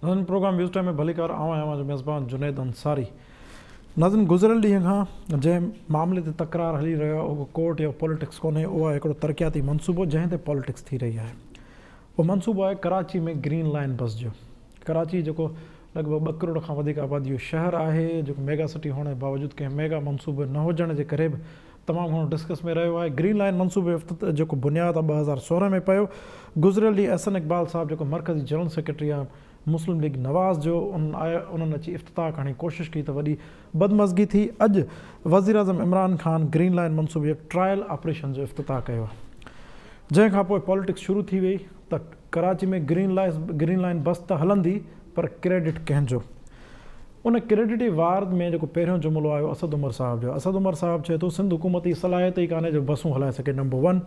ناظرين programme waves time ۾ ڀليڪار آئون آهيان اوهان جو ميزبان جنيد انصاري ناظرين گذريل ڏينهن کان جنهن معاملي تي تڪرار هلي رهيو آهي اهو ڪورٽ يا پوليٽڪس ڪونهي اهو آهي هڪڙو ترقياتي منصوبو جنهن تي پوليٽڪس ٿي رهي آهي اهو منصوبو آهي ڪراچي ۾ گرين لائين بس جو ڪراچي جيڪو لڳ ڀڳ ٻه ڪروڙ کان وڌيڪ آبادي جو شهر آهي جيڪو ميگا سٽي هئڻ جي باوجود ڪنهن ميگا منصوبي نه هجڻ جي ڪري به تمام گهڻو ڊسڪس ۾ رهيو آهي گرين لائين منصوبي جو جيڪو بنياد آهي 2016 ۾ پيو گذريل ڏينهن احسن اقبال صاحب جيڪو مرڪزي جنرل سيڪريٽري آهي مسلم ليگ نواز جو انهن آيا انهن اچي افتتاح ڪرڻ جي ڪوشش ڪئي ته وڏي بدمزگي ٿي اڄ وزيراعظم عمران خان گرين لائين منصوبي جو ٽرائل آپريشن جو افتتاح ڪيو آهي جنهن کان پوء پاليٽڪس شروع ٿي وئي ته ڪراچي ۾ گرين لائين بس ته هلندي پر ڪريڊٽ ڪنهن جو ان ڪريڊٽ جي وار ۾ جيڪو پهريون جملو آيو اسد عمر صاحب جو اسد عمر صاحب چئي ٿو سنڌ حڪومت جي صلاحيت ئي ڪانهي جو بسون هلائي سگهي نمبر ون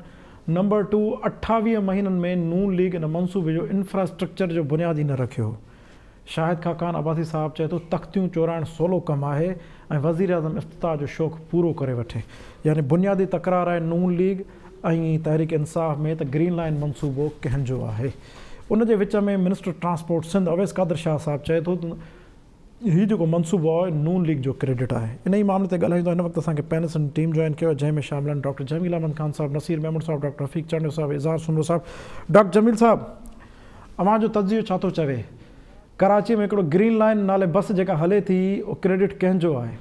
نمبر ٽو 28 مهينن ۾ نون ليگ ان منصوبي جو انفراسٽرڪچر جو بنياد ئي نه رکيو هو شاهد خاقان عباسي صاحب چئي ٿو تختيون چورائڻ سولو ڪم آهي ۽ وزيراعظم افتتاح جو شوق پورو ڪري وٺي يعني بنيادي تڪرار آهي نون ليگ ۽ تحريڪ انصاف ۾ ته گرين لائين منصوبو ڪنهن جو آهي ان جي وچ ۾ منسٽر ٽرانسپورٽ سنڌ اويس قادر شاهه صاحب چئي ٿو ته هي جيڪو منصوبو آهي نون ليگ جو ڪريڊٽ آهي. انهي معاملي تي ڳالهايون ٿا هن وقت اسان کي پينسن ٽيم جوائن ڪيو آهي جنهن ۾ شامل آهن ڊاڪٽر جميل احمد خان صاحب، نصير ميمڻ صاحب، ڊاڪٽر رفيق چانڊيو صاحب، اظهار سومرو صاحب. ڊاڪٽر جميل صاحب اوهان جو تجزيو ڇا ٿو چوي ڪراچي ۾ هڪڙو گرين لائين نالي بس جيڪا هلي ٿي اهو ڪريڊٽ ڪنهن جو آهي؟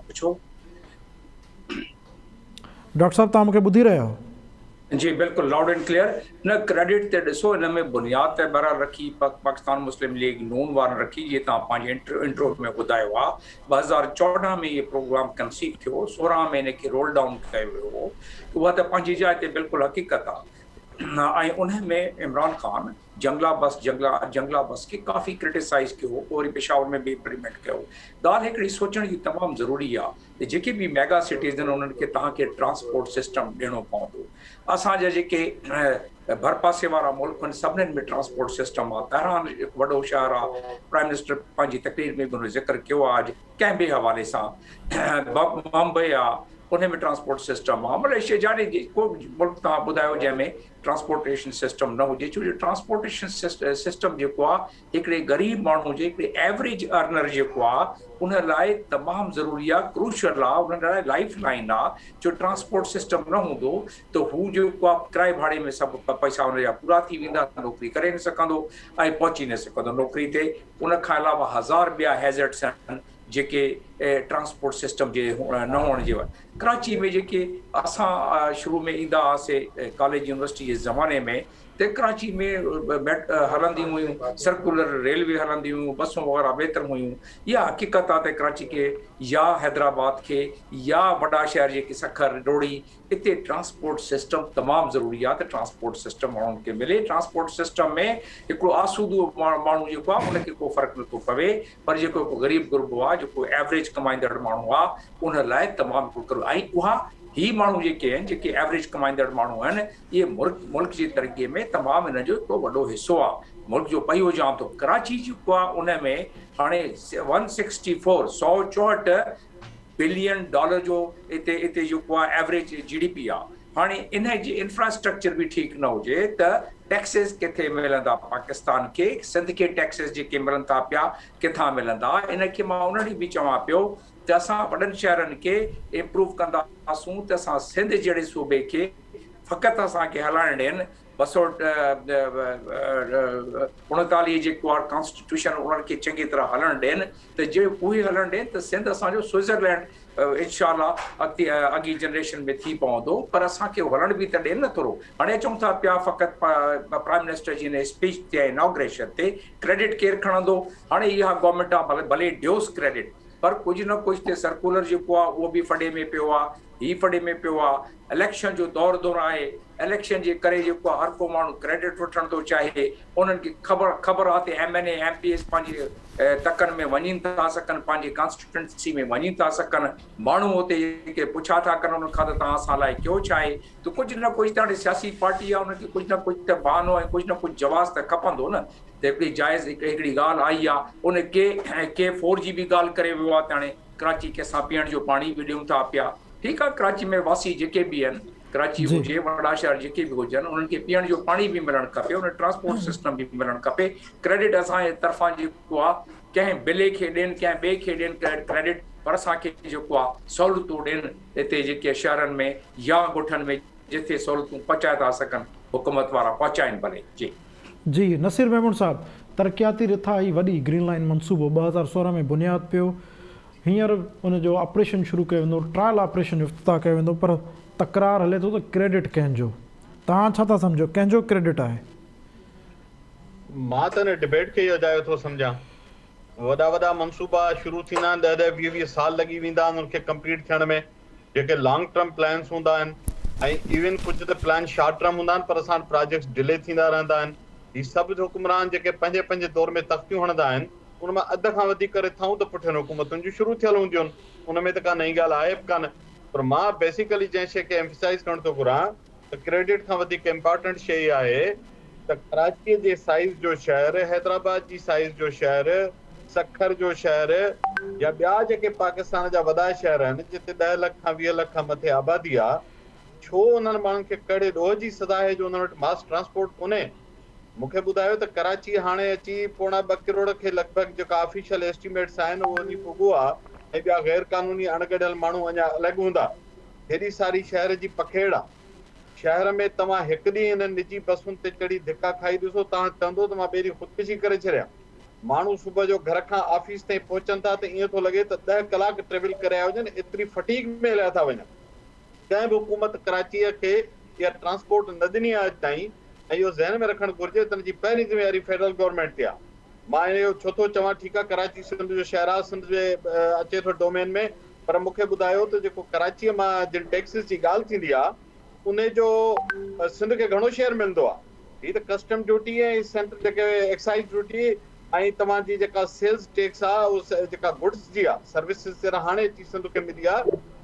پڇو. ڊاڪٽر صاحب توهان مون کي ٻڌي رهيا آهيو؟ جي بلڪل لائوڊ اينڊ ڪليئر. نه ڪريڊٽ تي ڏسو ان ۾ بنياد ته بهرحال رکي پاڪستان مسلم ليگ نون وارن رکي جيئن توهان پنهنجي انٽرو ۾ ٻڌايو آ 2014 ۾ هي پروگرام ڪنسيو ٿيو 16 ۾ ان کي رول ڊائون ڪيو ويو هو اها ته پنهنجي جاء تي بلڪل حقيقت آ ۽ ان ۾ عمران خان جنگلا بس جنگلا جنگلا بس کي ڪافي ڪرٽيسائز ڪيو هو پوء وري پشاور ۾ به امپليمينٽ ڪيو ڳالهه هڪڙي سوچڻ جي تمام ضروري آ ته جيڪي به ميگا سٽيز آهن انهن کي توهان کي ٽرانسپورٽ سسٽم ڏيڻو پوندو اسان جا جيڪي ڀرپاسي وارا ملڪ آهن سڀنين ۾ ٽرانسپورٽ سسٽم آ تهران هڪ وڏو شهر آ پرائم منسٽر پنهنجي تقرير ۾ به ان جو ذڪر ڪيو آ اڄ ڪنهن به حوالي سان بمبئي آ ان ۾ ٽرانسپورٽ سسٽم آ ملائيشيا جاڏي ڪو به ملڪ توهان ٻڌايو جنهن ۾ ٽرانسپورٽيشن سسٽم نه هجي ڇو جو ٽرانسپورٽيشن سسٽم جيڪو آ هڪڙي غريب ماڻهو جي هڪڙي ايوريج ارنر جيڪو آ ان لاء تمام ضروري آ ڪروشل آ ان لاء لائف لائن آ جو ٽرانسپورٽ سسٽم نه هوندو ته هو جيڪو آ ڪرائي ڀاڙي ۾ سڀ پئسا ان جا پورا ٿي ويندا نوڪري ڪري نه سگهندو ۽ پهچي نه سگهندو نوڪري تي ان کان علاوه هزار ٻيا هيزرڊس آهن جيڪي ٽرانسپورٽ سسٽم جي نه هئڻ جي ڪراچي ۾ جيڪي اسان شروع ۾ ايندا هئاسي ڪاليج يونيورسٽي جي زماني ۾ ته ڪراچي ۾ هلنديون هيون سرڪولر ريلوي هلنديون هيون بسون وغيره بهتر هيون اها حقيقت آهي ته ڪراچي کي يا حيدرآباد کي يا وڏا شهر جيڪي سکر روهڙي اتي ٽرانسپورٽ سسٽم تمام ضروري آهي ته ٽرانسپورٽ سسٽم ماڻهن کي ملي ٽرانسپورٽ سسٽم ۾ هڪڙو آسودو ماڻهو جيڪو آهي ان کي ڪو فرق نٿو پوي پر جيڪو هڪ غريب غربو آهي جيڪو ايوريج ڪمائيندڙ ماڻهو آهي ان لاء تمام هڪڙو ۽ اها هي ماڻهو جيڪي آهن جيڪي ايوريج ڪمائيندڙ ماڻهو آهن اهي ملڪ ملڪ جي ترقي ۾ تمام هن جو هڪڙو وڏو حصو آهي ملڪ جو پهيو جام ٿو ڪراچي جيڪو آهي ان ۾ هاڻي one sixty four 164 billion dollar جو اتي اتي جيڪو آهي ايوريج جي ڊي پي آهي هاڻي ان جي انفراسٽرڪچر به ٺيڪ نه هجي ته ٽيڪسز ڪٿي ملندا پاڪستان کي سنڌ کي ٽيڪسز جيڪي ملن ٿا پيا ڪٿان ملندا ان کي مان ان ڏينهن به چوان پيو ته اسان وڏن شهرن کي امپروو ڪنداسون ته اسان سنڌ جهڙي صوبي کي فقط اسان کي هلائڻ ڏين 239 جيڪو آهي ڪانسٽيٽيوشن انهن کي چڱي طرح هلڻ ڏين ته جي اهي هلڻ ڏين ته سنڌ اسان جو سوئٽزرلينڊ انشاء الله اڳتي اڳي جنريشن ۾ ٿي پوندو پر اسان کي هلڻ به ته ڏين نه ٿورو هاڻي اچون ٿا پيا فقط پرائم منسٽر جي هن اسپيچ تي ۽ اناگريشن تي ڪريڊٽ ڪير کڻندو هاڻي اها گورنمينٽ آ ڀلي ڏيوس ڪريڊٽ پر ڪجهه نه ڪجهه ته سرڪولر جيڪو آ اهو به ڦڏي ۾ پيو آ هي ڦڏي ۾ پيو آ اليڪشن جو دور دور آهي اليڪشن جي ڪري جيڪو آ هر ڪو ماڻهو ڪريڊٽ وٺڻ ٿو چاهي انهن کي خبر خبر آ ته ايم اين اي ايم پي ايز پنهنجي تڪن ۾ وڃي ٿا سگهن پنهنجي ڪانسٽيٽوئنسي ۾ وڃي ٿا سگهن ماڻهو اتي جيڪي پڇا ٿا ڪن انهن کان ته توهان اسان لاء ڪيو ڇا آهي ته ڪجهه نه ڪجهه ته هاڻي سياسي پارٽي آ انهن کي ڪجهه نه ڪجهه ته بهانو ۽ ڪجهه نه ڪجهه جواز ته کپندو نه ته هڪڙي جائز هڪڙي ڳالهه آئي آ ان ڪي ڪي فور جي به ڳالهه ڪري ويو آ ته هاڻي ڪراچي کي اسان پيئڻ جو پاڻي به ڏيون ٿا پيا ٺيڪ آ ڪراچي ۾ واسي جيڪي به آهن. ڪراچي هجي وڏا شهر جيڪي به هجن انهن کي پيئڻ جو پاڻي به ملڻ کپي ان ٽرانسپورٽ سسٽم به ملڻ کپي ڪريڊٽ اسان جي طرفان جيڪو آ ڪنهن بلي کي ڏين ڪنهن ٻئي کي ڏين ڪريڊٽ پر اسان کي جيڪو آ سهولتون ڏين هتي جيڪي شهرن ۾ يا ڳوٺن ۾ جتي سهولتون پهچائي ٿا سگهن حڪومت وارا پهچائين ڀلي جي. جي نصير ميمڻ صاحب ترقياتي رٿا هي وڏي گرين لائين منصوبو 2016 ۾ بنياد پيو هينئر ان جو آپريشن شروع ڪيو ويندو، ٽرائل آپريشن جو افتتاح ڪيو ويندو پر تڪرار هلي ٿو ته ڪريڊٽ ڪنهن جو؟ توهان ڇا ٿا سمجهو ڪنهن جو ڪريڊٽ آهي؟ مان ته ان ڊبيٽ کي ئي اجايو ٿو سمجهان. وڏا وڏا منصوبا شروع ٿيندا آهن، ڏهه ڏهه ويهه ويهه سال لڳي ويندا آهن ان کي ڪمپليٽ ٿيڻ ۾، جيڪي لانگ ٽرم پلانس هوندا آهن ۽ ايون ڪجهه ته پلان شارٽ ٽرم هوندا آهن پر اسان وٽ پراجيڪٽس ڊلي ٿيندا رهندا آهن. هي سڀ حڪمران جيڪي پنهنجي پنهنجي دور ۾ تختيون هڻندا آهن، ان مان اڌ کان وڌيڪ رٿائون ته پٺين حڪومتن جون شروع ٿيل هونديون آهن، ان ۾ ته ڪا نئين ڳالهه آهي به ڪانه. پر مان بيسيڪلي جنهن شيء کي ايمفسائيز ڪرڻ ٿو گهران ته ڪريڊٽ کان وڌيڪ امپارٽنٽ شيء اها آهي ته ڪراچيء جي سائيز جو شهر، حيدرآباد جي سائيز جو شهر، سکر جو شهر يا ٻيا جيڪي پاڪستان جا وڏا شهر آهن جتي ڏهه لک کان 20 لک کان مٿي آبادي آهي، ڇو انهن ماڻهن کي ڪهڙي ڏوهه جي سزا آهي جو انهن وٽ ماس ٽرانسپورٽ ڪونهي؟ مون کي ٻڌايو ته ڪراچي هاڻي اچي پوڻا ٻه ڪروڙ کي لڳ ڀڳ جيڪا آفيشل ايسٽيميٽس آهن اهو وڃي پڳو آ ۽ ٻيا غير قانوني اڻ ڳڻيل ماڻهو اڃا الڳ هوندا. هيڏي ساري شهر جي پکيڙ آ. شهر ۾ توهان هڪ ڏينهن انهن نجي بسن تي چڙهي ڌڪا کائي ڏسو توهان چوندو ته مان ٻئي ڏينهن خودڪشي ڪري ڇڏيان. ماڻهو صبح جو گهر کان آفيس تائين پهچن ٿا ته ائين ٿو لڳي ته ڏهه ڪلاڪ ٽريول ڪري آيا هجن ايتري فٽيگ ۾ هليا ٿا وڃن. ڪنهن به حڪومت ڪراچيء کي اها ٽرانسپورٽ نه ڏني آهي اڄ تائين ۽ اهو ذهن ۾ رکڻ گهرجي ته ان جي پهرين ذميواري فيڊرل گورنمينٽ تي آهي. مان اهو ڇو ٿو چوان ٺيڪ آهي ڪراچي سنڌ جو شهر آهي سنڌ جي اچي ٿو ڊومين ۾ پر مون کي ٻڌايو ته جيڪو ڪراچيء مان جن ٽيڪسز جي ڳالهه ٿيندي آهي ان جو سنڌ کي گهڻو شيئر ملندو آهي. هي ته ڪسٽم ڊيوٽي ۽ سينٽر جيڪي ايڪسائيز ڊيوٽي ۽ توهان جي جيڪا سيلز ٽيڪس آ اهو جيڪا گڊز جي آ سروسز تي هاڻي اچي سنڌ کي ملي آ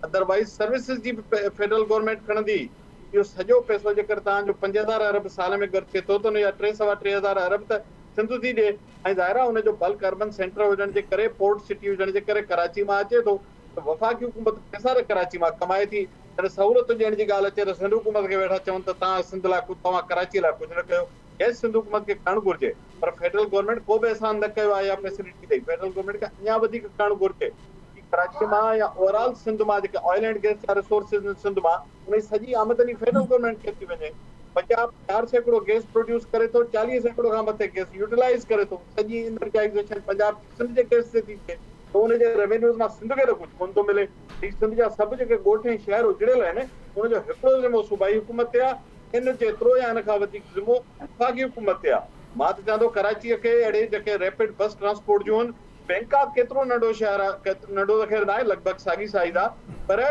ادروائيز سروسز جي به فيڊرل گورنمينٽ کڻندي اهو سڄو پئسو جيڪر توهان جو 5000 ارب سال ۾ گڏ ٿئي ٿو ته ان جا ٽي سوا ٽي هزار ارب ته سنڌ ٿي ڏي ۽ ظاهر آ ان جو بلڪ اربن سينٽر هجڻ جي ڪري پورٽ سٽي هجڻ جي ڪري ڪراچي مان اچي ٿو ته وفاقي حڪومت پئسا ته ڪراچي مان ڪمائي ٿي جڏهن سهولتون ڏيڻ جي ڳالهه اچي ته سنڌ حڪومت کي ويٺا چون ته توهان سنڌ لاء توهان ڪراچي لاء ڪجهه نه ڪيو. يس سنڌ حڪومت کي ڪرڻ گهرجي پر فيڊرل گورنمينٽ ڪو به احسان نه ڪيو آهي يا فيسلٽي ڏئي فيڊرل گورنمينٽ کي اڃا وڌيڪ ڪرڻ گهرجي ڪي ڪراچي مان يا اوور آل سنڌ مان جيڪي آئل اينڊ گئس جا ريسورسز آهن سنڌ مان ان جي سڄي آمدني فيڊرل گورنمينٽ کي ٿي وڃي. پنجاب 4% گئس پروڊيوس ڪري ٿو 40% کان مٿي گئس يوٽيلائيز ڪري ٿو سڄي انرجائيزيشن پنجاب جي سنڌ جي گئس تي ٿي ٿئي ته ان جي ريونيوز مان سنڌ کي ته ڪجهه ڪونه ٿو ملي. هي سنڌ جا سڀ جيڪي ڳوٺ ۽ شهر اجڙيل آهن، ان جو هڪڙو ذمو صوبائي حڪومت تي آهي، ان جيترو يا ان کان وڌيڪ ذمو وفاقي حڪومت تي آهي. مان ته چوان ٿو ڪراچيء کي اهڙي جيڪي ريپڊ بس ٽرانسپورٽ جون آهن، بئنڪاڪ ڪيترو ننڍو شهر آهي، ننڍو ته خير ناهي لڳ ڀڳ ساڳي سائيز آهي پر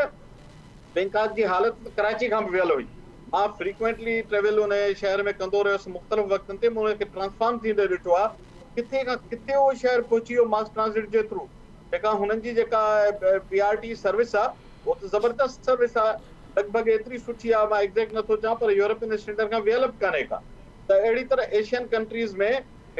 بئنڪاڪ جي حالت ته ڪراچي کان به ويل هئي. مان فريڪوئنٽلي ٽريول ان شهر ۾ ڪندو رهيس مختلف وقتن تي مون ان کي ٽرانسفارم ٿيندي ڏٺو آهي، ڪٿي کان ڪٿي اهو شهر پهچي ويو ماس ٽرانزٽ جي ٿرو. جيڪا هنن جي جيڪا بي آر ٽي سروس آ اهو ته زبردست سروس آ لڳ ڀڳ ايتري سٺي آ مان ايگزيڪٽ نٿو چوان پر يورپين اسٽينڊرڊ کان ويل به ڪانهي ڪا ته اهڙي طرح ايشين ڪنٽريز ۾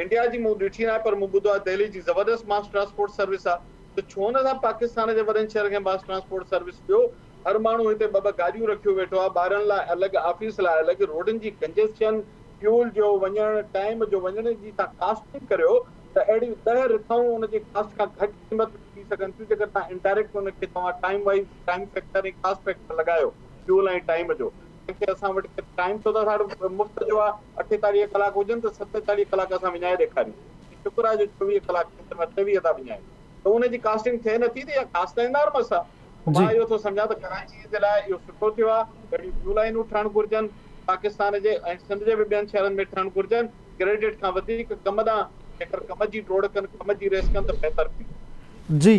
انڊيا جي مون ڏٺي ناهي پر مون ٻڌو آ دهلي جي زبردست ماس ٽرانسپورٽ سروس آ ته ڇو نه ٿا پاڪستان جي وڏن شهرن کي ماس ٽرانسپورٽ سروس ڏيو هر ماڻهو هتي ٻه ٻه گاڏيون رکيو ويٺو آ ٻارن لاء الڳ آفيس لاء الڳ روڊن جي ڪنجسشن فيول جو وڃڻ ٽائيم جو وڃڻ جي تان ڪاسٽنگ ڪريو ته اهڙيون 10 رٿائون ان جي ڪاسٽ کان گهٽ قيمت ۾ ٿي سگهن ٿيون جيڪر توهان انڊائريڪٽ ان کي توهان time wise time factor ۽ cost factor لڳايو فيول ۽ ٽائيم جو ڪنهن کي اسان وٽ ٽائيم ڇو ته اسان وٽ مفت جو آهي 48 ڪلاڪ هجن ته 47 ڪلاڪ اسان وڃائي ڏيکاريون شڪر آهي جو 24 ڪلاڪ ٿين ته 23 ٿا وڃايون ته ان جي ڪاسٽنگ ٿئي نٿي ته اها ڪاسٽ ته انارمس آهي مان اهو ٿو سمجهان ته ڪراچي جي لاء اهو سٺو ٿيو آهي اهڙيون ٻيون لائينون ٺهڻ گهرجن پاڪستان جي ۽ سنڌ جي به ٻين شهرن ۾ ٺهڻ گهرجن ڪريڊٽ کان وڌيڪ ڪم ڏانهن جيڪر ڪم جي ڊوڙ ڪن، ڪم جي ريس ڪن ته بهتر ٿيندو. جي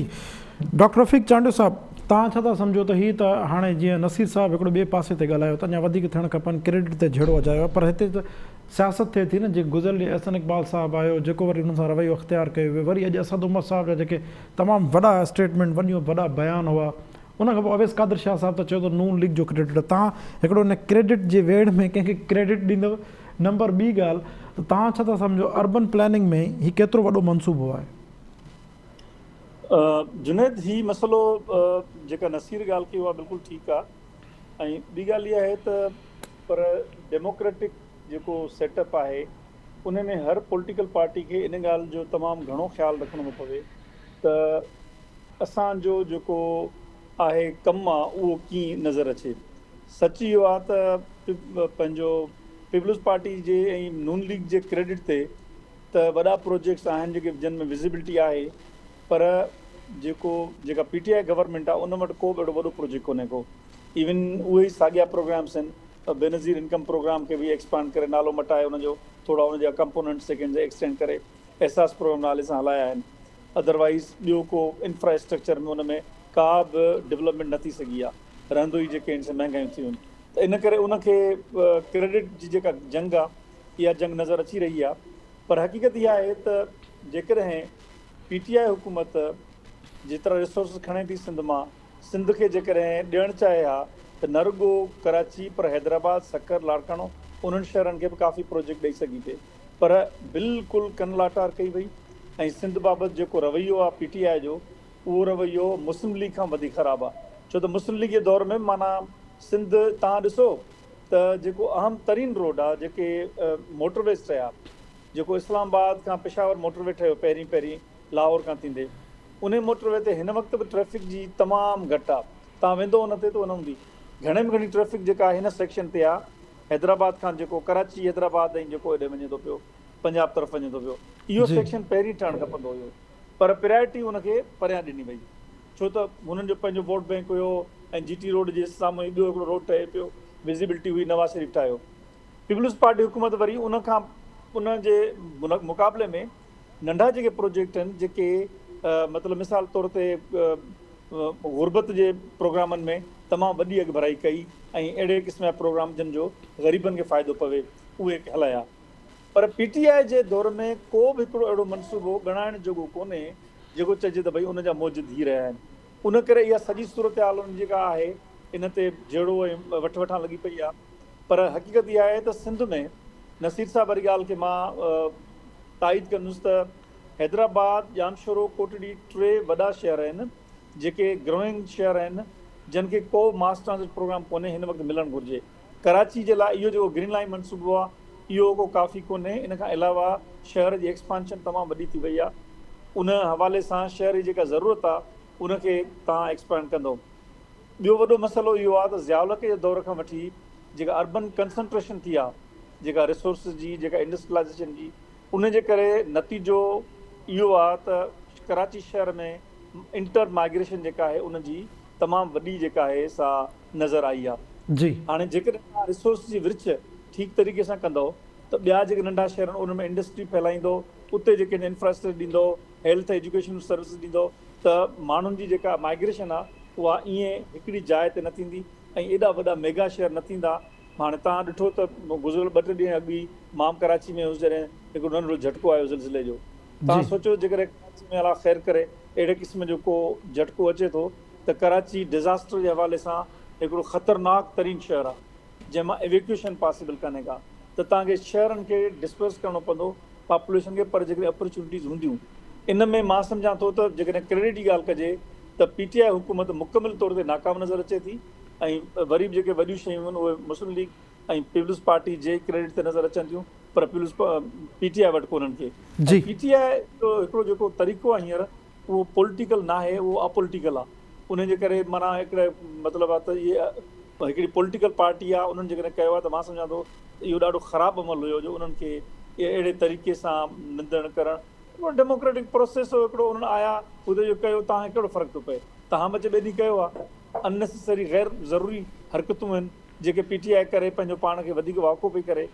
ڊاڪٽر رفيق چانڊيو صاحب توهان ڇا ٿا سمجهو ته هي ته هاڻي جيئن نصير صاحب هڪڙو ٻئي پاسي تي ڳالهايو ته اڃا وڌيڪ ٿيڻ کپن ڪريڊٽ تي جهيڙو اجايو آهي پر هتي ته سياست ٿئي ٿي نه جيئن گذريل ڏينهن احسن اقبال صاحب آيو جيڪو وري انهن سان رويو اختيار ڪيو ويو وري اڄ اسد عمر صاحب جا جيڪي تمام وڏا اسٽيٽمينٽ وڏيون وڏا بيان هئا ان کان پوء اويس قادر شاهه صاحب ته چيو ته نون ليگ جو ڪريڊٽ آهي توهان هڪڙو ان ڪريڊٽ جي ويڙهه ۾ ڪنهن کي ڪريڊٽ ڏيندؤ نمبر ٻي ڳالهه ته توهان ڇا ٿا سمجهو اربن پلاننگ ۾ هي ڪيترو وڏو منصوبو آهي؟ جنيد هي مسئلو جيڪا نصير ڳالهه ڪئي اها بلڪل ٺيڪ آهي ۽ ٻي ڳالهه اها آهي ته پر ڊيموڪريٽڪ جيڪو سيٽ اپ آهي ان ۾ هر پوليٽيڪل پارٽي کي ان ڳالهه جو تمام گهڻو خيال رکڻو ٿو پوي ته اسان جو جيڪو آهي ڪم آ اهو ڪيئن نظر اچي. سچ اهو آ ته پنهنجو پيپلز پارٽي جي ۽ نون ليگ جي ڪريڊٽ تي ته وڏا پروجيڪٽس آهن جيڪي جن ۾ وزيبلٽي آهي پر جيڪو جيڪا پي ٽي I government آ ان وٽ ڪو به اهڙو وڏو پروجيڪٽ ڪونهي ڪو ايون اهي ئي ساڳيا پروگرامس آهن بينظير انڪم پروگرام کي به ايڪسپانڊ ڪري نالو مٽائي ان جو ٿورا ان جا ڪمپوننٽس جيڪي آهن ايڪسٽينڊ ڪري احساس پروگرام نالي سان هلايا آهن ادروائيز ٻيو ڪو انفرا اسٽرڪچر ۾ ان ۾ ڪا به ڊولپمينٽ نه ٿي سگهي آهي رهندو ئي جيڪي آهن سي مهنگايون ٿيون آهن ته ان ڪري ان کي ڪريڊٽ جي جيڪا جنگ آهي اها جنگ نظر اچي رهي آهي پر حقيقت اها آهي ته جيڪڏهن پي ٽي آء حڪومت جيترا ريسورسز کڻي ٿي سنڌ مان سنڌ کي جيڪڏهن ڏيڻ چاهي ها ته نه رڳو ڪراچي پر حيدرآباد، سکر، لاڙڪاڻو انهن شهرن کي به ڪافي پروجيڪٽ ڏئي سگهي پئي پر بلڪل ڪن لاٽار ڪئي وئي ۽ سنڌ بابت جيڪو رويو آهي پي ٽي آء جو اهو رويو مسلم ليگ کان وڌيڪ خراب آهي ڇو ته مسلم ليگ جي دور ۾ معنيٰ سنڌ توهان ڏسو ته جيڪو اهم ترين روڊ آهي جيڪي موٽر ويز ٺهيا جيڪو اسلام آباد کان پشاور موٽر وي ٺهيو پهرين پهرين لاهور کان ٿيندي انهي موٽر وي تي هن وقت به ٽريفڪ جي تمام گهٽ آ توهان ويندو ان تي ته ان هوندي گهڻي ۾ گهڻي ٽريفڪ جيڪا هن سيڪشن تي آ حيدرآباد کان جيڪو ڪراچي حيدرآباد ۽ جيڪو هيڏي وڃي ٿو پيو پنجاب طرف وڃي ٿو پيو اهو سيڪشن پهرين ٺهڻ کپندو هيو پر پرائرٽي ان کي پريان ڏني وئي ڇو ته هنن جو پنهنجو ووٽ بينڪ هيو ۽ جي ٽي روڊ جي سامهون ئي ٻيو هڪڙو روڊ ٺهي پيو وزيبلٽي هئي نواز شريف ٺاهيو پيپلز پارٽي حڪومت وري ان کان ان جي مقابلي ۾ ننڍا جيڪي پروجيڪٽ آهن جيڪي مطلب مثال طور تي غربت جي پروگرامن ۾ تمام وڏي اڳڀرائي ڪئي ۽ اهڙي قسم جا پروگرام جن جو غريبن کي فائدو پوي اهي هلايا پر پي ٽي آء جي دور ۾ ڪو به هڪڙو اهڙو منصوبو ڳڻائڻ جوڳو ڪونهي جيڪو چئجي ته ڀئي ان جا موجد هي رهيا آهن ان ڪري اها سڄي صورتحال ان جيڪا آهي ان تي جهيڙو ۽ وٺ وٺان لڳي پئي آهي پر حقيقت اها آهي ته سنڌ ۾ نصير صاحب واري ڳالهه کي مان تائيد ڪندس ته حيدرآباد، ڄامشورو، ڪوٽڙي ٽي وڏا شهر آهن جيڪي گروئنگ شهر آهن جن کي ڪو ماس ٽرانزٽ پروگرام ڪونهي هن وقت ملڻ گهرجي. ڪراچي جي لاء اهو جيڪو گرين لائين منصوبو آهي اهو ڪو ڪافي ڪونهي ان کان علاوه شهر جي ايڪسپانشن تمام وڏي ٿي وئي آهي ان حوالي سان شهر جي جيڪا ضرورت آهي ان کي توهان ايڪسپانڊ ڪندو. ٻيو وڏو مسئلو اهو آهي ته ضياء الحق جي دور کان وٺي جيڪا اربن ڪنسنٽريشن ٿي آهي جيڪا ريسورسز جي جيڪا انڊسٽريلائيزيشن جي ان جي ڪري نتيجو اهو آهي ته ڪراچي شهر ۾ انٽر مائگريشن جيڪا آهي ان جي تمام وڏي جيڪا آهي سا نظر آئي آهي. هاڻي جيڪڏهن توهان ريسورس جي ورڇ ٺيڪ طريقي سان ڪندؤ ته ٻيا جيڪي ننڍا شهر آهن انهن ۾ انڊسٽري ڦهلائيندو اتي جيڪي انفراسٽرڪچر ڏيندو هيلٿ ايجوڪيشن سروسز ڏيندو ته ماڻهن جي جيڪا مائگريشن آ اها ائين هڪڙي جاء تي نه ٿيندي ۽ ايڏا وڏا ميگا شهر نه ٿيندا. هاڻي توهان ڏٺو ته گذريل ٻه ٽي ڏينهن اڳ ئي مان به ڪراچي ۾ هيس جڏهن هڪڙو ننڍڙو جهٽڪو آيو زلزلي جو. توهان سوچيو جيڪڏهن ڪراچي ۾ الله خير ڪري اهڙي قسم جو ڪو جهٽڪو اچي ٿو ته ڪراچي ڊزاسٽر جي حوالي سان هڪڙو خطرناڪ ترين شهر آ جنهن مان ايويڪيوشن پاسيبل ڪانهي ڪا ته توهان کي شهرن کي ڊسپرس ڪرڻو پوندو پاپوليشن کي پر جيڪڏهن اپرچونٽيز هونديون ان ۾ مان سمجهان ٿو ته جيڪڏهن ڪريڊٽ جي ڳالهه ڪجي ته پي ٽي آء حڪومت مڪمل طور تي ناڪام نظر اچي ٿي ۽ وري به جيڪي وڏيون شيون آهن اهي مسلم ليگ ۽ پيپلز پارٽي جي ڪريڊٽ تي نظر اچن ٿيون پر پيپلز پي ٽي آء وٽ ڪونهن ڪي ۽ پي ٽي آء جو هڪڙو جيڪو طريقو آهي هينئر اهو پوليٽيڪل ناهي اهو اپوليٽيڪل آهي ان جي ڪري معنيٰ هڪڙي مطلب آهي ته اهي هڪڙي پوليٽيڪل پارٽي آهي انهن جيڪڏهن ڪيو آهي ته مان سمجهان ٿو اهو ڏاڍو خراب عمل هيو جو انهن کي اهڙي طريقي سان نندڻ ڪرڻ هڪڙو ڊيموڪريٽڪ پروسيس هو هڪڙو انهن آيا اتي جو ڪيو توهان کي ڪهڙو فرق ٿو پئي توهان به اچي ٻئي ڏينهن ڪيو آهي اننيسيسري غير ضروري حرڪتون آهن جيڪي پي ٽي آء ڪري پنهنجو پاڻ کي وڌيڪ واڪو پئي ڪري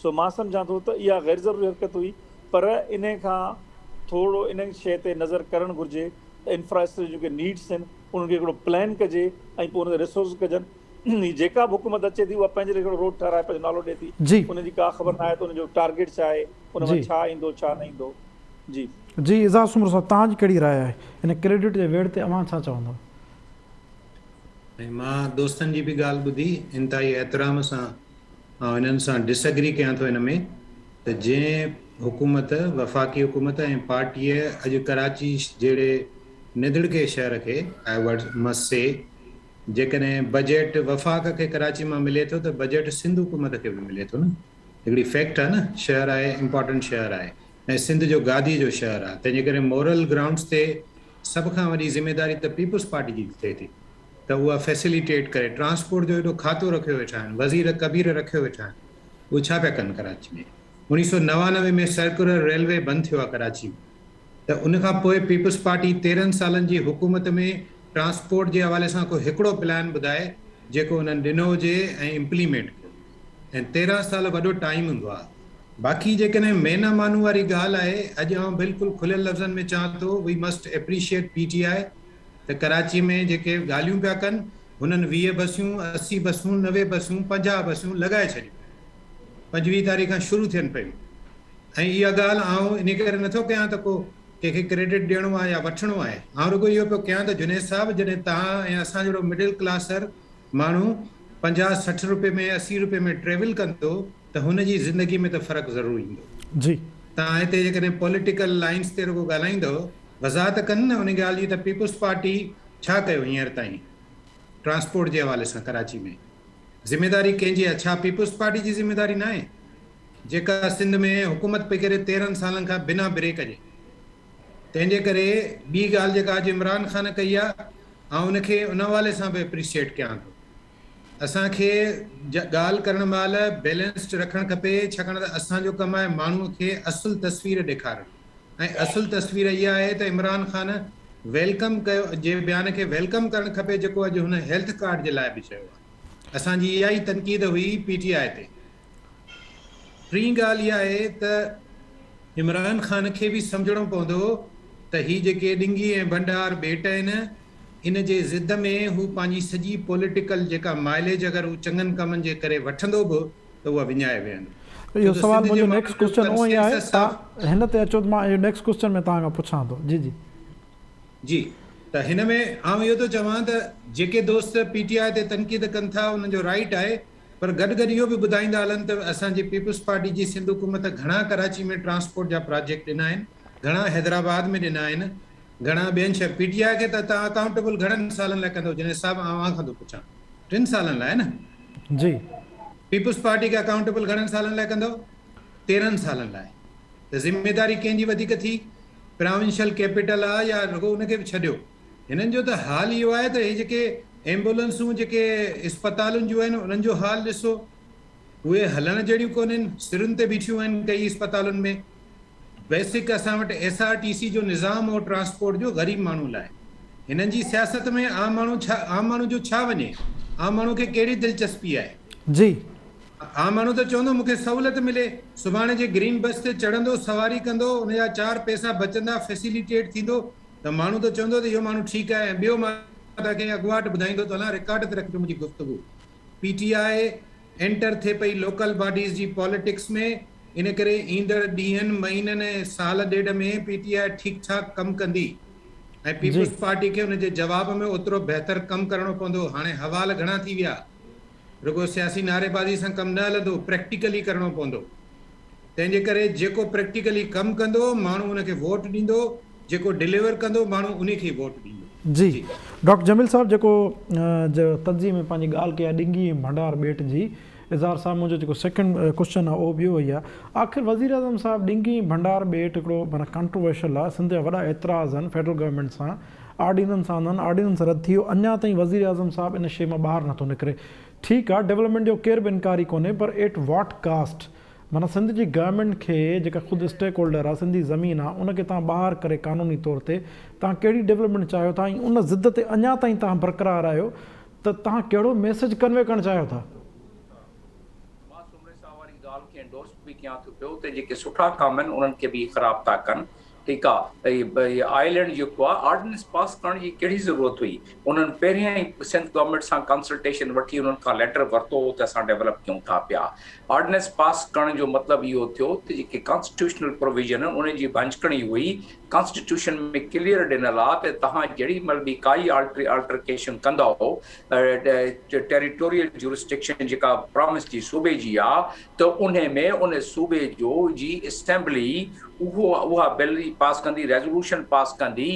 سو مان سمجهان ٿو ته اها غير ضروري حرڪت هئي پر انهي کان ٿورو انهي شيء تي نظر ڪرڻ گهرجي ته انفراسٽرڪچر جيڪي نيڊس آهن انهن کي هڪڙو پلان ڪجي ۽ پوء ان تي ريسورس ڪجن هي جيڪا به حڪومت اچي ٿي اها پنهنجي لاء هڪڙو روڊ ٺهرائي پنهنجو نالو ڏي ٿي ان جي ڪا خبر ناهي ته ان جو ٽارگيٽ ڇا آهي ان مان ڇا ايندو ڇا نه ايندو جي. جي اعزاز سومرو صاحب توهان جي ڪهڙي راء آهي ان ڪريڊٽ جي ويڙهه تي اوهان ڇا چوندؤ؟ ۽ مان دوستن جي به ڳالهه ٻڌي انتهائي احترام سان آئون انهن سان ڊس اگري ڪيان ٿو ان ۾ ته جنهن حڪومت وفاقي حڪومت ۽ پارٽيء اڄ ڪراچي جهڙي نڌڙڪي شهر کي آء وڊ مسٽ سي جيڪڏهن بجيٽ وفاق کي ڪراچي مان ملي ٿو ته بجيٽ سنڌ حڪومت کي به ملي ٿو نه. هڪڙي فيڪٽ آهي نه، شهر آهي امپارٽنٽ شهر آهي ۽ سنڌ جو گادي جو شهر آهي، تنهن جي ڪري مورل گرائونڊس تي سڀ کان وڏي ذميداري ته پيپلز پارٽي جي ٿئي ٿي ته اها فيسليٽيٽ ڪري. ٽرانسپورٽ جو ايڏو کاتو رکيو ويٺا آهن، وزير ڪبير رکيو ويٺا آهن، اهي ڇا پيا ڪن ڪراچي ۾؟ 1999 ۾ سرڪولر ريلوي بند ٿيو آهي ڪراچي ۾. ته ان کان پوء پيپلز پارٽي 13 سالن جي حڪومت ۾ ٽرانسپورٽ جي حوالي سان ڪو هڪڙو پلان ٻڌائي جيڪو انهن ڏنو هجي ۽ امپليمينٽ ڪيو هجي ۽ 13 سال وڏو ٽائيم هوندو آهي. باقي جيڪڏهن مينا مانو واري ڳالهه آهي اڄ آئون بلڪل کليل لفظن ۾ چوان ٿو we must appreciate P T I ته ڪراچي ۾ جيڪي ڳالهيون پيا ڪن هنن 20 بسيون، 80 بسون، 90 بسون، 50 بسون لڳائي ڇڏيون 25 تاريخ کان شروع ٿين پيون. ۽ اها ڳالهه آئون انهي ڪري نٿو ڪيان ته ڪو ڪنهن کي ڪريڊٽ ڏيڻو آهي يا وٺڻو آهي. آئون رڳو اهو پيو ڪيان ته جنيد صاحب جڏهن توهان ۽ اسان جهڙو مڊل ڪلاسر ماڻهو 50 60 روپين ۾ 80 روپين ۾ ٽريول ڪندو ته هن جي زندگي ۾ ته فرق ضرور ايندو. جي. توهان هتي جيڪڏهن پوليٽيڪل لائنس تي رڳو ڳالهائيندؤ، وضاحت ڪن نه انهي ڳالهه جي ته پيپلز پارٽي ڇا ڪيو هينئر تائين ٽرانسپورٽ جي حوالي سان ڪراچي ۾؟ ذميداري ڪنهن جي آهي؟ ڇا پيپلز پارٽي جي ذميداري ناهي؟ جيڪا سنڌ ۾ حڪومت پئي ڪري 13 سالن کان بنا بريڪ جي. تنهن جي ڪري ٻي ڳالهه جيڪا اڄ عمران خان ڪئي آ آئون ان کي ان حوالي سان به اپريشيئيٽ ڪيان ٿو. اسان کي ڳالهه ڪرڻ مهل بيلنسڊ رکڻ کپي ڇاڪاڻ ته اسان جو ڪم آهي ماڻهو کي اصل تصوير ڏيکارڻ ۽ اصل تصوير اها آهي ته عمران خان welcome ڪيو جي بيان کي welcome ڪرڻ کپي جيڪو اڄ هن هيلٿ ڪارڊ جي لاء به چيو آهي. اسان جي اها ئي تنقيد هئي پي ٽي آء تي. ٽين ڳالهه اها آهي ته عمران خان کي به سمجهڻو پوندو ته هي جيڪي ڏنگي ۽ ڀنڊار ٻيٽ آهن ان جي ضد ۾ هو پنهنجي سڄي پوليٽيڪل جيڪا مائليج اگر هو چڱن ڪمن جي ڪري وٺندو به ته اها وڃائي ويهندو. اهو ڇو ته سوال سنڌ جي منهنجو نيڪسٽ ماڻهن جو ڪوسچن اهو ئي آهي ڪنسينسس آف تان هن تي اچو ته مان اهو نيڪسٽ ڪوسچن ۾ توهان کان پڇان ٿو جي جي. جي ته هن ۾ آئون اهو ٿو چوان ته جيڪي دوست پي ٽي آء تي تنقيد ڪن ٿا انهن جو رائيٽ آهي پر گڏ گڏ اهو به ٻڌائيندا هلن ته اسان جي پيپلز پارٽي جي سنڌ حڪومت گهڻا ڪراچي ۾ ٽرانسپورٽ جا پراجيڪٽ ڏنا آهن، گهڻا حيدرآباد ۾ ڏنا آهن، گهڻا ٻين شهر، پي ٽي آء کي ته توهان اڪائونٽيبل گهڻن سالن لاء ڪندو جنيد صاحب آئون اوهان کان ٿو پڇان ٽن سالن لاء نه؟ جي. پيپلز پارٽي کي اڪائونٽيبل گهڻن سالن لاء ڪندو؟ 13 سالن لاء ته ذميداري ڪنهن جي وڌيڪ ٿي؟ پراونشل ڪيپيٽل آ يا رڳو ان کي به ڇڏيو. هنن جو ته حال اهو آهي ته هي جيڪي ايمبولنسون جيڪي اسپتالن جون آهن انهن جو حال ڏسو اهي هلڻ جهڙيون ڪونهن سرن تي بيٺيون آهن ڪئي اسپتالن ۾ بيسڪ اسان وٽ ايس آر ٽي سي جو نظام هو ٽرانسپورٽ جو غريب ماڻهو لاء هنن جي سياست ۾ عام ماڻهو ڇا عام ماڻهو جو ڇا وڃي عام ماڻهو کي ڪهڙي دلچسپي آهي. جي. عام ماڻهو ته چوندو مون کي سهولت ملي، سڀاڻي جي گرين بس تي چڙهندو سواري ڪندو ان جا چار پئسا بچندا فيسيليٽيٽ ٿيندو ته ماڻهو ته چوندو ته اهو ماڻهو ٺيڪ آهي ۽ ٻيو مان توهان کي اڳواٽ ٻڌائيندو ٿو هلان رڪارڊ تي رکجو منهنجي گفتگو پي ٽي I enter ٿئي پئي لوڪل باڊيز جي پاليٽڪس ۾ ان ڪري ايندڙ ڏينهن مهينن ۽ سال ڏيڍ ۾ پي ٽي آء ٺيڪ ٺاڪ ڪم ڪندي ۽ پيپلز پارٽي کي ان جي جواب ۾ اوترو بهتر ڪم ڪرڻو پوندو هاڻي حوال گهڻا ٿي ويا رڳو سياسي نعريبازي سان ڪم نه هلندو پريڪٽيڪلي ڪرڻو پوندو. تنهن جي ڪري جيڪو پريڪٽيڪلي ڪم ڪندو ماڻهو ان کي ووٽ ڏيندو، جيڪو ڊليور ڪندو ماڻهو انهي کي ئي ووٽ ڏيندو. جي ڊاڪٽر جميل صاحب جيڪو تجزيي ۾ پنهنجي ڳالهه ڪئي آهي ڏنگي ۽ ڀنڊار ٻيٽ جي اظهار صاحب منهنجو جيڪو سيڪنڊ ڪوسچن آهي اهو به اهو ئي آهي آخر وزيراعظم صاحب ڏنگي ۽ ڀنڊار ٻيٽ هڪڙو معنيٰ ڪانٽروورشل آهي سنڌ جا وڏا اعتراض آهن فيڊرل گورنمينٽ سان آرڊيننس آندن آرڊيننس رد ٿي ويو اڃا تائين وزيراعظم صاحب ان شيء مان ٻاهر نٿو نڪري ٺيڪ آ ڊولپمينٽ جو ڪير به انڪاري ڪونهي پر ايٽ what cost معنيٰ سنڌ جي گورنمينٽ کي جيڪا خود اسٽيڪ هولڊر آ سنڌي زمين آ ان کي توهان ٻاهر ڪري قانوني طور تي توهان ڪهڙي ڊولپمينٽ چاهيو ٿا ۽ ان ضد تي اڃا تائين توهان برقرار آهيو ته توهان ڪهڙو ميسيج ڪنوي ڪرڻ چاهيو ٿا. مان سومري صاحب واري ڳالهه کي انڊورس به ڪيان ٿو پيو ته جيڪي سٺا ڪم آهن انهن کي به خراب ٿا ڪن. ٺيڪ آ هي آئلينڊ جيڪو آ آرڊيننس پاس ڪرڻ جي ڪهڙي ضرورت هئي انهن پهريان ئي سنڌ گورنمينٽ سان ڪنسلٽيشن وٺي انهن کان ليٽر ورتو هو ته اسان ڊيولپ ڪيون ٿا پيا آرڊيننس پاس ڪرڻ جو مطلب اهو ٿيو ته جيڪي ڪانسٽيٽيوشنل پروويزن آهن انهن جي ڀڃڪڻي هئي ڪانسٽيٽيوشن ۾ ڪليئر ڏنل آ ته توهان جهڙي مهل به ڪائي آلٽرڪيشن ڪندؤ ٽيريٽوريل جورسڊڪشن جيڪا پراونس جي صوبي جي آ ته انهي ۾ ان صوبي جو جي اسيمبلي اهو اها بل پاس ڪندي ريزولوشن پاس ڪندي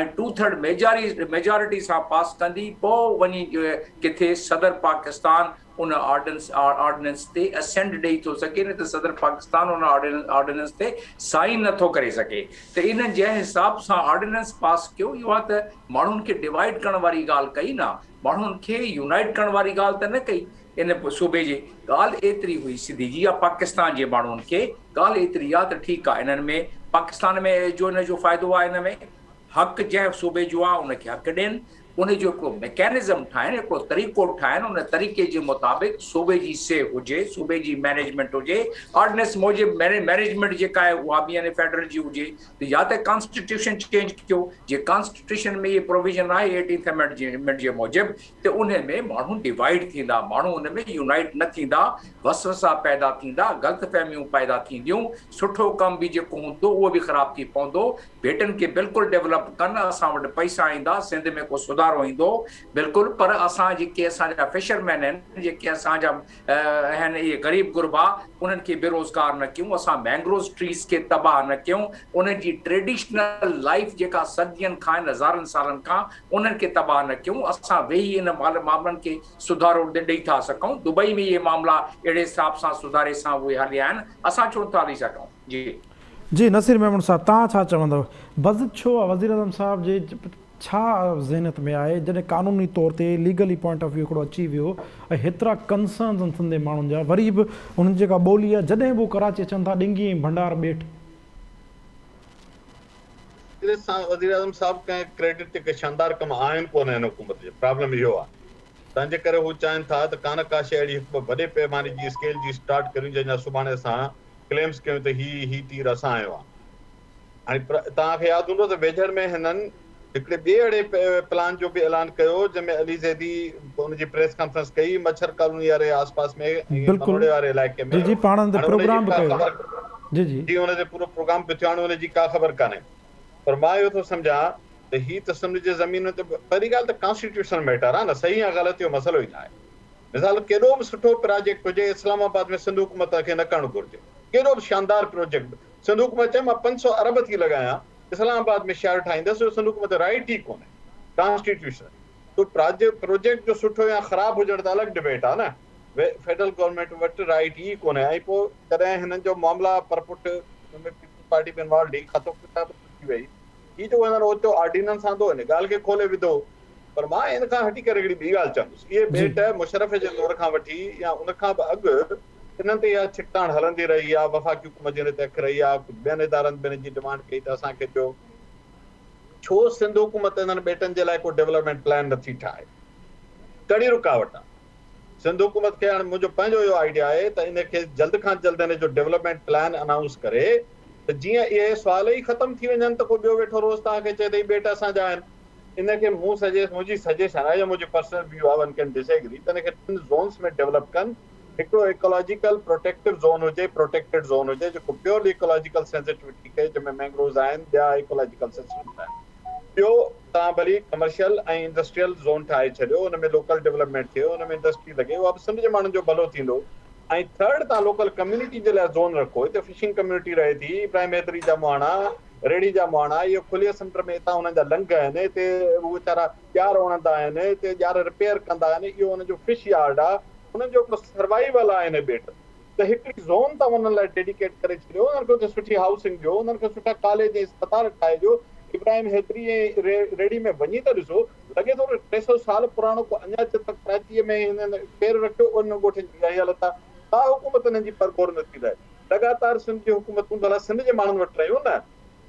۽ ٽو ٿرڊ ميجارٽي سان پاس ڪندي پوء وڃي ڪٿي صدر پاڪستان ان آرڊيننس تي اسينٽ ڏئي ٿو سگهي نه ته صدر پاڪستان ان آرڊيننس تي سائن نه ٿو ڪري سگهي ته انهن جنهن حساب سان آرڊيننس پاس ڪيو اهو آهي ته ماڻهن کي ڊوائيڊ ڪرڻ واري ڳالهه ڪئي نه ماڻهن کي يونائيٽ ڪرڻ واري ڳالهه ته نه ڪئي ان صوبي جي ڳالهه ايتري هئي سڌي جي يا پاڪستان جي ماڻهن کي ڳالهه ايتري آهي ته ٺيڪ آهي انهن ۾ پاڪستان ۾ جو ان جو فائدو آهي ان ۾ حق جنهن صوبي جو آهي ان کي حق ڏين، ان جو هڪڙو ميڪينزم ٺاهين، هڪڙو طريقو ٺاهين، ان طريقي جي مطابق صوبي جي سي هجي، صوبي جي مئنيجمينٽ هجي، آرڊيننس موجب مئنيجمينٽ جيڪا آهي اها به يعني فيڊرل جي هجي ته يا ته ڪانسٽيٽيوشن چينج ڪيو، جي ڪانسٽيٽيوشن ۾ اهي پروويزن آهي ايٽينٿ امينڊمينٽ جي موجب ته انهي ۾ ماڻهو ڊوائيڊ ٿيندا، ماڻهو ان ۾ يونائيٽ نه ٿيندا، وسوسا پيدا ٿيندا، غلط فهميون پيدا ٿينديون، سٺو ڪم به جيڪو هوندو اهو به خراب ٿي پوندو، ٻيٽن کي بلڪل ڊيولپ ڪن اسان وٽ پئسا ايندا سنڌ ۾ ڪو سڌارو ايندو بلڪل پر اسان جيڪي اسان جا فشرمين آهن جيڪي اسان جا آهن اهي غريب غربا انهن کي بيروزگار نه ڪيون اسان مينگروز ٽريز کي تباهه نه ڪيون انهن جي ٽريڊيشنل لائيف جيڪا صدين کان آهن هزارن سالن کان انهن کي تباهه نه ڪيون اسان ويهي ان معاملن کي سڌارو ڏئي ٿا سگهون دبئي ۾ اهي معاملا اهڙي حساب سان سڌاري سان اهي هليا آهن اسان ڇو نٿا هلي سگهون جي. جي نصير ميمڻ صاحب توهان ڇا چوندؤ بضد ڇو آ وزيراعظم صاحب جي ڇا ذهنيت ۾ آهي جڏهن قانوني طور تي ليگلي پوائنٽ آف ويو هڪڙو اچي ويو ۽ هيترا ڪنسرنز آهن سنڌي ماڻهن جا وري به انهن جي جيڪا ٻولي آهي جڏهن به هو ڪراچي اچن ٿا ڏنگي ۽ ڀنڊار ٻيٺ. وزيراعظم صاحب ڪنهن ڪريڊٽ تي ڪي شاندار ڪم آهن ڪونه هن حڪومت جي پرابلم اهو آهي تنهن جي ڪري هو چاهين ٿا ته ڪا نه ڪا شيء اهڙي هڪ وڏي پيماني جي اسڪيل جي اسٽارٽ ڪريون جنهن جا سڀاڻي اسان ڪليمز ڪيون ته هي هي تير اسان هنيو آهي. هاڻي توهان کي ياد هوندو ته ويجهڙ ۾ هنن هڪڙي ٻئي اهڙي پلان جو به اعلان ڪيو جنهن ۾ علي زيدي ان جي پريس ڪانفرنس ڪئي مڇر ڪالوني واري آس پاس ۾ ۽ منوڙي واري علائقي ۾ جي جي پاڻ ان تي پروگرام به ڪيو جي جي جي ان تي پورو پروگرام به ٿيو هاڻي ان جي ڪا خبر ڪانهي پر مان اهو ٿو سمجهان ته هي ته سنڌ جي زمينن تي پهرين ڳالهه ته ڪانسٽيٽيوشنل ميٽر آهي نه صحيح يا غلط اهو مسئلو ئي نه آهي مثال ڪيڏو به سٺو پراجيڪٽ هجي اسلام آباد ۾ سنڌ حڪومت کي نه ڪرڻ گهرجي ڪيڏو به شاندار پروجيڪٽ سنڌ حڪومت چئي مان 500 ارب ٿي لڳايان اسلام آباد ۾ شهر ٺاهيندس اهو سنڌ حڪومت جو رائيٽ ئي ڪونهي ڪانسٽيٽيوشن تو پروجيڪٽ جو سٺو يا خراب هجڻ ته الڳ ڊبيٽ آهي نه فيڊرل گورنمينٽ وٽ رائيٽ ئي ڪونهي ۽ پوء جڏهن هنن جو معاملا پرپٺ ان ۾ پيپلز پارٽي به انوالوڊ هئي کاتو ڪتاب ٿي وئي هي جو هنن اوچتو آرڊيننس آندو ان ڳالهه کي کولي وڌو پر مان ان کان هٽي ڪري هڪڙي ٻي ڳالهه چوندس. اهي ٻيٽ مشرف جي دور کان وٺي يا ان کان به اڳ انهن تي اها ڇڪتاڻ هلندي رهي آهي، وفاقي حڪومت جي ان تي اک رهي آهي، ڪجهه ٻين ادارن به ان جي ڊمانڊ ڪئي ته اسان کي ڏيو. ڇو سنڌ حڪومت انهن ٻيٽن جي لاء ڪو ڊولپمينٽ پلان نٿي ٺاهي؟ ڪهڙي رڪاوٽ آهي؟ سنڌ حڪومت کي هاڻي منهنجو پنهنجو اهو آئيڊيا آهي ته ان کي جلد کان جلد ان جو ڊولپمينٽ پلان انائونس ڪري ته جيئن اهي سوال ئي ختم ٿي وڃن ته ڪو ٻيو ويٺو روز توهان کي چئي ته هي ٻيٽ اسان جا آهن. ان کي مون سجيس منهنجي سجيشن آهي يا منهنجي پرسنل ويو آهي ون ڪين ڊس ايگري ته ان کي ٽن زونس ۾ ڊولپ ڪن هڪڙو ايڪالاجيڪل پروٽيڪٽو زون هجي پروٽيڪٽيڊ زون هجي جيڪو پيورلي ايڪالاجيڪل سينسيٽوٽي کي جنهن ۾ مينگروز آهن ٻيا ايڪالاجيڪل سسٽمز آهن ٻيو توهان ڀلي ڪمرشل ۽ انڊسٽريل زون ٺاهي ڇڏيو ان ۾ لوڪل ڊولپمينٽ ٿئي ان ۾ انڊسٽري لڳي اها به سنڌ جي ماڻهن جو ڀلو ٿيندو ۽ ٿرڊ توهان لوڪل ڪميونٽي جي لاء زون رکو هتي فشنگ ڪميونٽي رهي ٿي ابراهيم حيدري جا مهاڻا ريڙهي جا مهاڻا، اهي کليء سمنڊ ۾ هتان انهن جا لنگهه آهن، هتي هو ويچارا ڄار اڻندا آهن، هتي ڄار رپيئر ڪندا آهن، اهو انهن جو فش يارڊ آهي، انهن جو هڪڙو سروائيول آهي هن ٻيٽ تي ته هڪڙي زون توهان انهن لاء ڊيڊيڪيٽ ڪري ڇڏيو، انهن کي اتي سٺي هائوسنگ ڏيو، انهن کي سٺا ڪاليج ۽ اسپتال ٺاهي ڏيو، ابراهيم حيدري ۽ ريڙهي ۾ وڃي ته ڏسو، لڳي ٿو ته 300 سال پراڻو ڪو اڃا جتان ڪراچيء ۾ هنن پير رکيو، انهن ڳوٺن جي اها ئي حالت آهي، ڪا حڪومت انهن جي پرگهور نٿي لهي. لڳاتار سنڌ جون حڪومتون ڀلا سنڌ جي ماڻهن وٽ رهيون نه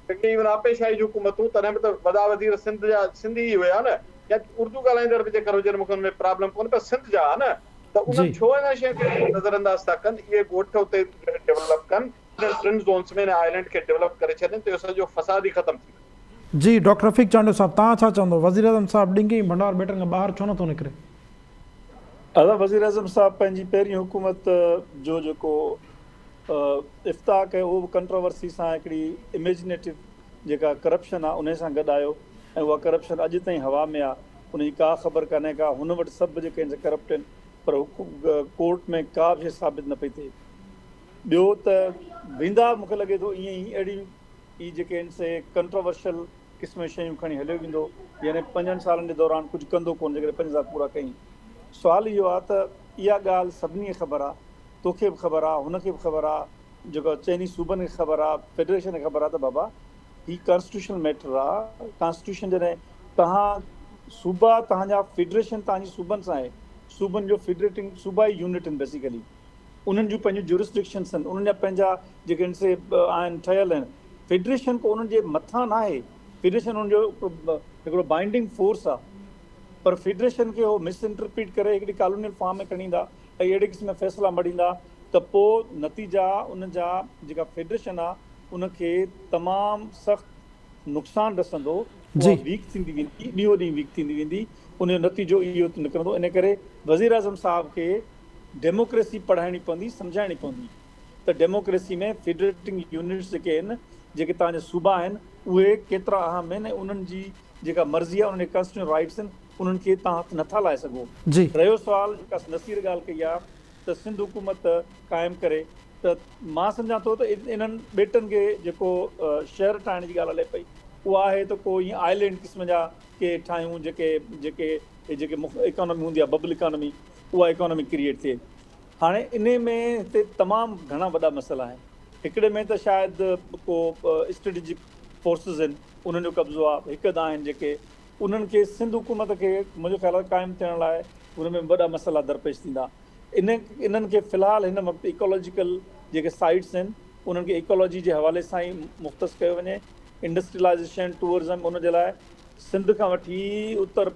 جيڪي ايون آپيشاهي جون حڪومتون تڏهن به ته وڏا وزير سنڌ جا سنڌي ئي هيا نه يا اردو ڳالهائيندڙ به جيڪر هجن مونکي ان ۾ پرابلم ڪونهي پر سنڌ جا ها نه ته انهن ڇو انهن شين کي نظر انداز ٿا ڪن اهي ڳوٺ اتي ڊولپ ڪن انهن ٽن زونس ۾ ان آئلينڊ کي ڊولپ ڪري ڇڏين ته اهو سڄو فساد ئي ختم ٿي وڃي. جي ڊاڪٽر رفيق چانڊيو صاحب توهان ڇا چوندو وزيراعظم صاحب ڏنگي ۽ ڀنڊار ٻيٽن کان ٻاهر ڇو نٿو نڪري؟ ادا وزيراعظم صاحب پنهنجي پهرين حڪومت جو جيڪو افتتاح ڪيو اهو به ڪنٽروورسي سان هڪڙي اميجنيٽو جيڪا ڪرپشن آ انهي سان گڏ آيو ۽ اها ڪرپشن اڄ تائين هوا ۾ آ ان جي ڪا خبر ڪانهي ڪا هن وٽ سڀ جيڪي آهن سي ڪرپٽ آهن پر ڪورٽ ۾ ڪا به شي ثابت نه پئي ٿئي ٻيو ته ويندا مون کي لڳي ٿو ائين ئي اهڙيون ئي جيڪي آهن سي ڪنٽروورشل قسم جون شيون کڻي هليو ويندو يعني پنجن سالن جي دوران ڪجهه ڪندو ڪونه جيڪڏهن پنج سال پورا ڪيائين سوال اهو آ ته اها ڳالهه سڀني کي خبر آ توکي به خبر آ هن کي به خبر آ جيڪو چئني صوبن کي خبر آ فيڊريشن کي خبر آ ته بابا هي ڪانسٽيٽيوشنل ميٽر آ ڪانسٽيٽيوشن جڏهن توهان صوبا توهان جا فيڊريشن توهان جي صوبن سان آهي صوبن جو فيڊريٽنگ صوبائي يونٽ آهن بيسيڪلي انهن جون پنهنجون جورسڊڪشنس آهن انهن جا پنهنجا جيڪي آهن سي آهن ٺهيل آهن فيڊريشن ڪو انهن جي مٿان ناهي فيڊريشن انهن جو هڪڙو بائنڊنگ فورس آ پر فيڊريشن کي هو مس انٽرپريٽ ڪري هڪڙي ڪالونيل فارم ۾ کڻي ايندا ۽ اهڙي قسم جا فيصلا مڙهيندا ته پوء نتيجا ان جا جيڪا فيڊريشن آ ان کي تمام سخت نقصان رسندو اها ويڪ ٿيندي ويندي ڏينهون ڏينهن ويڪ ٿيندي ويندي ان جو نتيجو اهو نڪرندو ان ڪري وزيراعظم صاحب کي ڊيموڪريسي پڙهائڻي پوندي سمجهائڻي پوندي ته ڊيموڪريسي ۾ فيڊريٽنگ يونٽس جيڪي آهن جيڪي توهان جا صوبا آهن اهي ڪيترا اهم آهن ۽ انهن جي جيڪا مرضي آهي انهن جي ڪانسٽيٽيوشنل رائٽس آهن انهن کي توهان هٿ نٿا لائي سگهو. رهيو سوال جيڪا نصير ڳالهه ڪئي آهي ته سنڌ حڪومت قائم ڪري ته مان سمجهان ٿو ته انهن ٻيٽن کي جيڪو شهر ٺاهڻ جي ڳالهه هلي پئي اها آهي ته ڪو ائين آئلينڊ قسم جا ڪي ٺاهيون جيڪي جيڪي جيڪي اڪانومي هوندي آهي ببل اڪانومي اها اڪانومي ڪريئيٽ ٿئي هاڻي انهي ۾ هتي تمام گهڻا وڏا مسئلا آهن هڪڙي ۾ ته شايد ڪو اسٽريٽجڪ فورسز آهن انهن جو قبضو آهي هڪ اڌ آهن جيڪي انهن کي سنڌ حڪومت کي منهنجو خيال آهي قائم ٿيڻ لاء ان ۾ وڏا مسئلا درپيش ٿيندا ان انهن کي في الحال هن وقت ايڪالاجيڪل جيڪي سائيٽس آهن انهن کي ايڪالاجي جي حوالي سان ئي مختص ڪيو وڃي انڊسٽريلائيزيشن ٽوئرزم ان جي لاء سنڌ کان وٺي اتر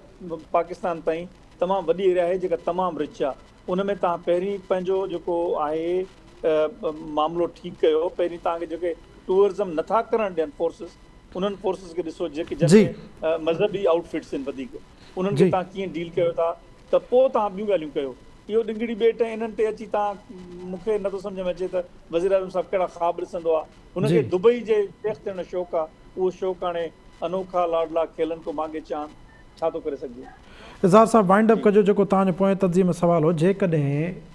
پاڪستان تائين تمام وڏي ايريا آهي جيڪا تمام رچ آهي ان ۾ توهان پهرين پنهنجو جيڪو آهي معاملو ٺيڪ ڪيو پهرين توهان کي جيڪي ٽوئرزم نٿا ڪرڻ ڏين فورسز انهن فورسز کي ڏسو جيڪي جن ۾ مذهبي آئوٽ فٽس آهن وڌيڪ انهن کي توهان ڪيئن ڊيل ڪيو ٿا ته پوء توهان ٻيون ڳالهيون ڪيو اهو ڏنگڙي ٻيٽ ۽ انهن تي اچي توهان مون کي نٿو سمجهه ۾ اچي ته وزيراعظم صاحب ڪهڙا خواب ڏسندو آهي هن کي دبئي جي شيخ ٿيڻ جو شوق آهي اهو شوق هاڻي انوکا لاڊلا کيلن ڪو مانگي چاند ڇا ٿو ڪري سگهجي. اظهار صاحب وائنڊ اپ ڪجو جيڪو توهان جو پوئين تجزيي ۾ سوال هو جيڪڏهن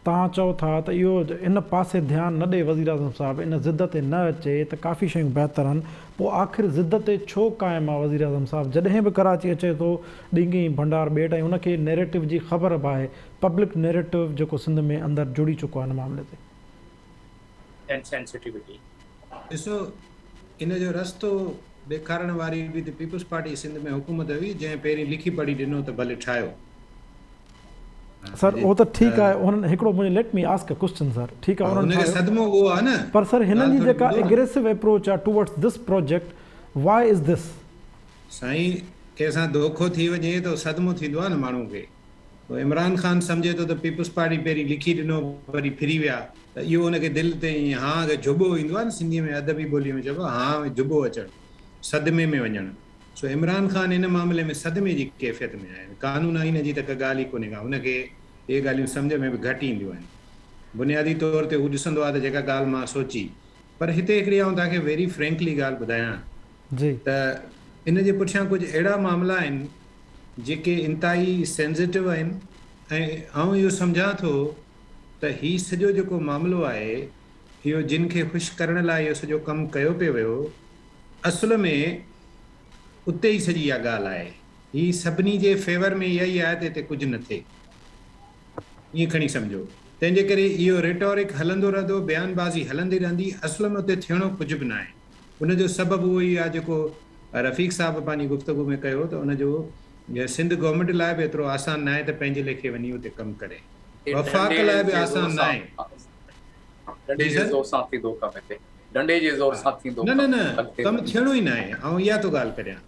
توهان چئو ٿا ته اهو ان پاسي ڌيان نه ڏئي وزيراعظم صاحب ان ضد تي نه اچي ته ڪافي شيون بهتر آهن پوء آخر ضد تي ڇو قائم آهي وزيراعظم صاحب جڏهن به ڪراچي اچي ٿو ڏنگي ۽ ڀنڊار ٻيٽ ۽ ان کي نيريٽو جي خبر به آهي پبلڪ نيريٽو جيڪو سنڌ ۾ اندر جڙي چڪو آهي ان معاملي تي. And sensitivity. ڏسو ان جو رستو ڏيکارڻ واري به ته پيپلز پارٽي سنڌ ۾ حڪومت هئي جنهن پهرين لکي پڙهي ڏنو ته ڀلي ٺاهيو. سر اهو ته ٺيڪ آهي انهن هڪڙو منهنجو let me ask a question sir ٺيڪ آهي انهن ٺاهيو صدمو اهو آهي نه پر سر هنن جي جيڪا اگريسو اپروچ آهي towards this project why is this. سائين ڪنهن سان دوکو ٿي وڃي ته صدمو ٿيندو آهي نه ماڻهو کي. پوء عمران خان سمجهي ٿو ته پيپلز پارٽي پهرين لکي ڏنو وري ڦري ويا ته اهو ان کي دل تي ائين هانء کي جهٻو ايندو آهي نه سنڌيء ۾ ادبي ٻوليء ۾ چئبو آهي هانء ۾ جهٻو اچڻ صدمي ۾ وڃڻ سو عمران خان ان معاملي ۾ صدمي جي ڪيفيت ۾ آهي قانون آئين جي ته ڪا ڳالهه ئي ڪونهي ڪا هن کي اهي ڳالهيون سمجهه ۾ به گهٽ اينديون آهن بنيادي طور تي هو ڏسندو آهي ته جيڪا ڳالهه مان سوچي پر هتي هڪڙي آئون توهان کي ويري فرينڪلي ڳالهه ٻڌايان ته ان جي پٺيان ڪجهه اهڙا معاملا آهن جيڪي انتهائي سينسيٽو آهن ۽ آئون اهو سمجهان ٿو ته هي سڄو جيڪو معاملو آهي اهو جن کي خوش ڪرڻ لاء اهو سڄو ڪم ڪيو پئي ويو اصل ۾ اتي ئي سڄي اها ڳالهه آهي هي سڀني جي فيور ۾ اها ئي آهي ته هتي ڪجهه نه ٿئي ائين کڻي سمجهو تنهن جي ڪري اهو ريٽورڪ هلندو رهندو بيان بازي هلندي رهندي اصل ۾ اتي ٿيڻو ڪجهه به ناهي. ان جو سبب اهو ئي آهي جيڪو رفيق صاحب پنهنجي گفتگو ۾ ڪيو ته ان جو سنڌ گورنمينٽ لاء به ايترو آسان ناهي ته پنهنجي ليکي وڃي اتي ڪم ڪري. وفاق لاء به آسان ناهي. ڏنڊي جي زور سان ٿيندو ڪم هتي. ڏنڊي جي زور سان ٿيندو ڪم. نه نه نه ڪم ٿيڻو ئي ناهي آئون اها ٿو ڳالهه ڪريان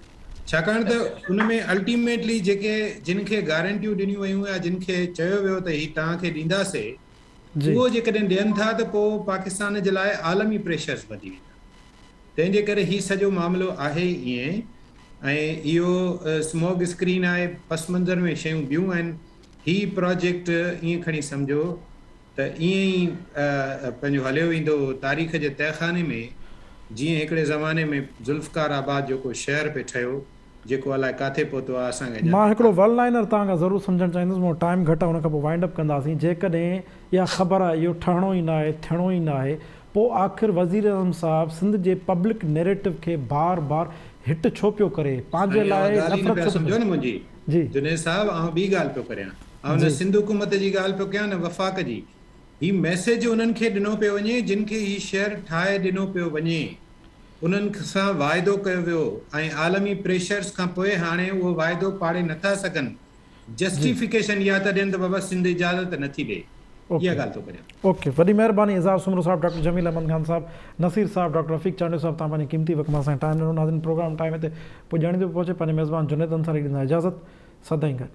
ڇاڪاڻ ته ان ۾ الٽيميٽلي جيڪي جن کي گارنٽيون ڏنيون ويون يا جن کي چيو ويو ته هي توهان کي ڏينداسي اهو جيڪڏهن ڏين ٿا ته پوء پاڪستان جي لاء عالمي پريشرز وڌي ويندا. تنهن جي ڪري هي سڄو معاملو آهي ائين ۽ اهو سموگ اسڪرين آهي، پس منظر ۾ شيون ٻيون آهن. هي پراجيڪٽ ائين کڻي سمجهو ته ائين ئي پنهنجو هليو ويندو تاريخ جي تهخاني ۾. جيئن هڪڙي زماني ۾ ذوالفقار آباد جو ڪو شهر پئي ٺهيو جيڪو الائي ڪاٿي پهتو آهي اسان کي اڃا مان تائين هڪڙو خبر ون لائنر توهان کان ضرور سمجهڻ چاهيندس مون وٽ ٽائيم گهٽ آهي ان کان پوء وائنڊ اپ ڪنداسين جيڪڏهن اها خبر آهي اهو ٺهڻو ئي ناهي ٿيڻو ئي ناهي پوء آخر وزيراعظم صاحب سنڌ جي پبلڪ نيريٽو کي بار بار هٽ ڇو پيو ڪري پنهنجي سائين لاء اوهان ڳالهه ئي نه نفرت پيا ڇو پيو سمجهو ڪري نه منهنجي جي جنيد صاحب آئون ٻي ڳالهه پيو ڪريان آئون نه جي سنڌ حڪومت جي ڳالهه پيو ڪيان نه وفاق جي هي ميسيج انهن کي ڏنو پيو وڃي جن کي هي شهر ٺاهي ڏنو پيو وڃي انهن سان واعدو ڪيو ويو ۽ عالمي پريشرز کان پوء هاڻي اهو واعدو پاڙي نٿا سگهن جسٽيفڪيشن اها ٿا ڏين ته بابا سنڌ اجازت نٿي ڏي اها ڳالهه ٿو ڪريان. اوڪي وڏي مهرباني اظهار سومرو صاحب ڊاڪٽر جميل احمد خان صاحب نصير صاحب ڊاڪٽر رفيق چانڊيو صاحب توهان پنهنجي قيمتي وقت مان اسان کي ٽائيم ڏنو ناظرين پروگرام ٽائيم هتي پڄاڻي تي پهچي پنهنجي ميزبان جنيد انصاري کي ڏيندا اجازت سدائين گڏ.